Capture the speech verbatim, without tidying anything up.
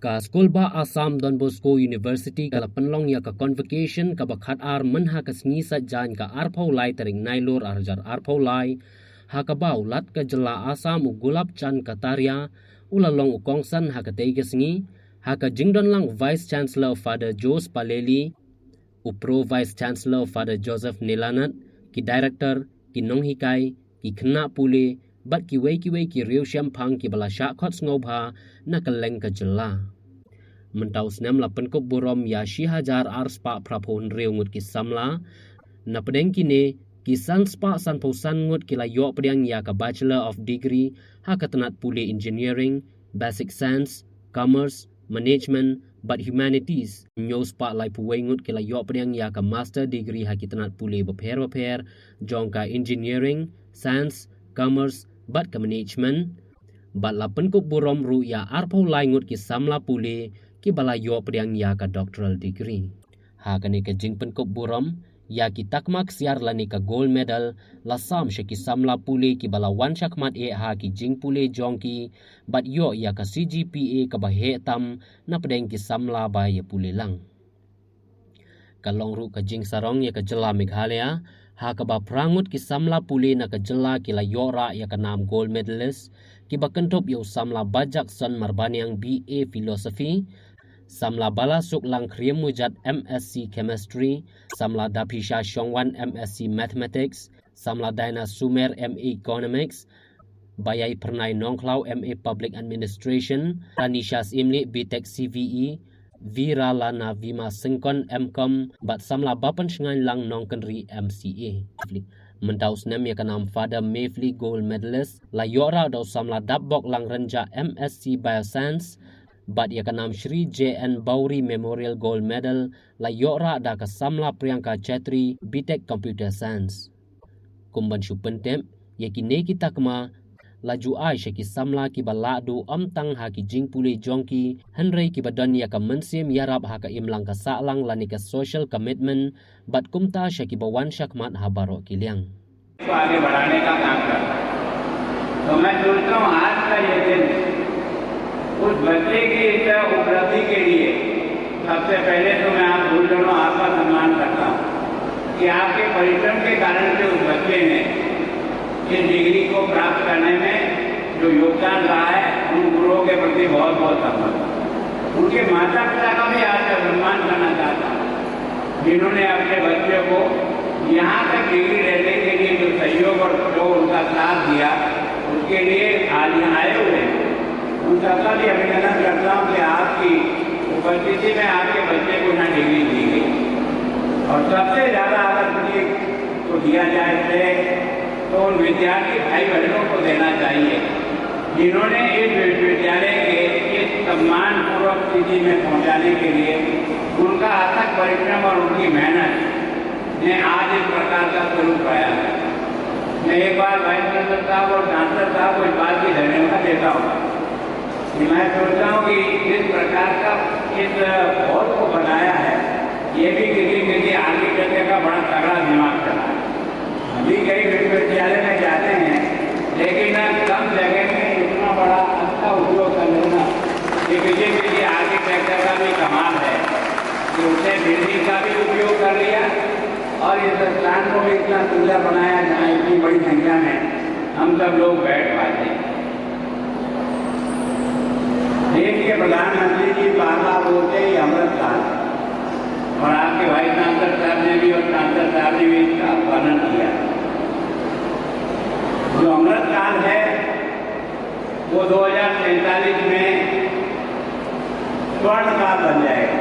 Ka Skulbah Assam Don Bosco University ka la pynlong ïa ka convocation kaba khatar mynha ka sngi Saitjaiñ ka arphew lai tarik Nailur arhajar arphew lai, ha kaba u Lat ka jylla Assam u Gulab Chand Kataria u la long u kongsan ha katei ka sngi, ha ka jingdonlang u Vice Chancellor Father Jos Paleli, u Pro Vice Chancellor Father Joseph Nilanath, ki Director, ki nonghikai, ki khynnah pule, bad kiwei kiwei ki riewshemphang kiba la shah khot sngewbha na kylleng ka jylla. Mynta u snem la pynkup burom ïa shi hajar ar spah phraphew hynriew ngut ki samla. Napdeng kine, ki san spah sanphew san ngut ki la ïoh pdiang ïa ka Bachelor of Degree ha ka tnat pule Engineering, Basic Science, Commerce, Management, bad Humanities. Hynñiew spah laiphew wei ngut ki la ïoh pdiang ïa ka Master Degree ha ki tnat pule bapher bapher jong ka Engineering, Science, Commerce, bad ka Management. Bad la pynkup burom ruh ïa arphew lai ngut ki samla pule kiba la ïoh pdiang ïa ka Doctoral Degree. Ha kane ka jingpynkup burom ïa ki takma ksiar lane ka Gold Medal, la sam sha ki samla pule kiba la wan shakhmat eh ha ki jingpule jong ki, bad ïoh ïa ka C G P A kaba heh tam napdeng ki samla ba ïa pule lang. Ka long ruh ka jingsarong ïa ka jylla Meghalaya, ha kaba phra ngut ki samla pule na ka jylla ki la ïoh rah ïa ka nam Gold Medalist, kiba kynthup ïa u samla Bah Jackson Marbaniang, B A Philosophy, samla Balasuklang Khriam Mujat, M Sc Chemistry, samla Daphisha Shongwan, M Sc Mathematics, samla Diana Sumer, M A Economics, Baïai Phyrnai Nongkhlaw, M A Public Administration, Tanisha Syiemlieh, B Tech C V E, Viralana Vima Syngkon, M Com, bad samla Bapan Shngainlang Nongkynrih, M C A. Mynta u snem ïa ka nam Father Mevli Gold Medalist la ïoh rah da u samla Dapboklang Rynjah, M Sc Bioscience, bad ïa ka nam Shri J N Bawri Memorial Gold Medal la ïoh rah da ka samla Priyanka Chetri, B Tech Computer Science. Kum ban shu pyntip, ïa kine ki takma la ju ai sha ki samla kiba lah duh ym tang ha ki jingpule jong ki, hynrei kiba don ïa ka mynsiem ïarap ha ka imlang ka sahlang lane ka social commitment, bad kumta sha kiba wan shakhmat ha baroh ki liang. को आगे बढ़ाने का काम करता है। तो मैं सोचता हूँ, आज का ये दिन उस बच्चे की इस उपलब्धि के लिए सबसे पहले तो मैं आप गुरुजनों, आपका सम्मान करता हूँ कि आपके परिश्रम के कारण से उस बच्चे ने इस डिग्री को प्राप्त करने में जो योगदान रहा है, उन गुरुओं के प्रति बहुत बहुत सम्मान। उनके माता पिता का भी आज मैं सम्मान करना चाहता हूँ, जिन्होंने अपने बच्चे को यहाँ तक डिग्री लेने के लिए जो सहयोग और जो उनका साथ दिया, उसके लिए आज यहाँ आए हुए हैं। उन सबका भी अभिनंदन करता हूँ कि आपकी उपस्थिति में आपके बच्चे को यहाँ डिग्री दी गई। और सबसे ज़्यादा अगर किसी को दिया जाए श्रेय, तो उन विद्यार्थी भाई बहनों को देना चाहिए, जिन्होंने इस विश्वविद्यालय के इस सम्मानपूर्वक स्थिति में पहुंचाने के लिए उनका अथक परिश्रम और उनकी मेहनत ने आज इस प्रकार का स्वरूप पाया है। मैं एक बार वाइस चांसलर साहब और चांसलर साहब को इस बात की धन्यवाद देता हूँ कि मैं सोचता हूँ कि इस प्रकार का इस हॉल को बनाया है, ये भी किसी किसी आर्किटेक्चर का बड़ा तगड़ा दिमाग चला है। हम भी कई विश्वविद्यालय में जाते हैं, लेकिन कम जगह में इतना बड़ा अच्छा उपयोग कर लेना, ये किसी किसी आर्किटेक्चर का भी कमाल है कि उसने बिल्डिंग का भी उपयोग कर लिया और इस स्थान को भी इतना सुंदर बनाया, जहाँ इतनी बड़ी संख्या में हम सब लोग बैठ पाते हैं। देश के प्रधानमंत्री जी बार बार बोलते हैं, "ये अमृत काल है।" और आपके वाइस चांसलर साहब ने भी और चांसलर साहब ने भी इसका वर्णन किया। जो अमृत काल है, वो दो हज़ार सैंतालीस में स्वर्ण काल बन जाएगा।